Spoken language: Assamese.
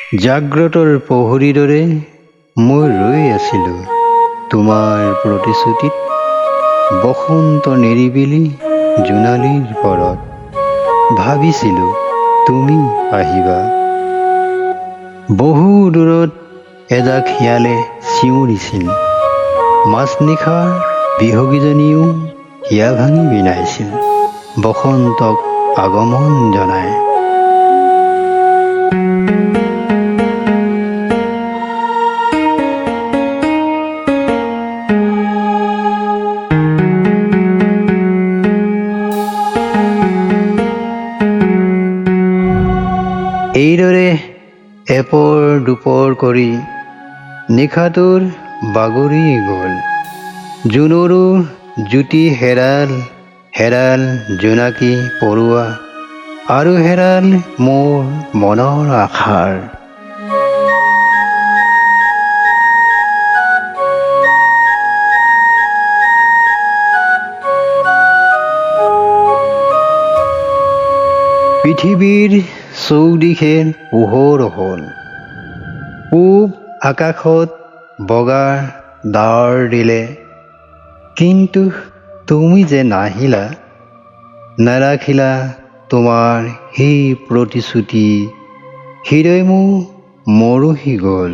জাগ্ৰতৰ প্ৰহৰীৰ দৰে মই ৰৈ আছিলোঁ তোমাৰ প্ৰতিশ্ৰুতিত, বসন্ত নিৰিবিলি জোনালীৰ পৰত ভাবিছিলোঁ তুমি আহিবা। বহু দূৰত এজাক শিয়ালে চিঞৰিছিল, মাজনিশাৰ বিহগীজনীও হিয়া ভাঙি বিনাইছিল বসন্তক আগমন জনাই। এইদৰে এপৰ দুপৰ কৰি নিশাটোৰ বাগৰি গ'ল। জোনৰো জ্যোতি হেৰাল, হেৰাল জোনাকী পৰুৱা, আৰু হেৰাল মোৰ মনৰ আশাৰ। পৃথিৱীৰ চৌদিশে পোহৰ হ'ল, পূব আকাশত বগা ডাৱৰ দিলে, কিন্তু তুমি যে নাহিলা, নাৰাখিলা তোমাৰ সেই প্ৰতিশ্ৰুতি, হৃদয় মোৰ মৰহি গ'ল।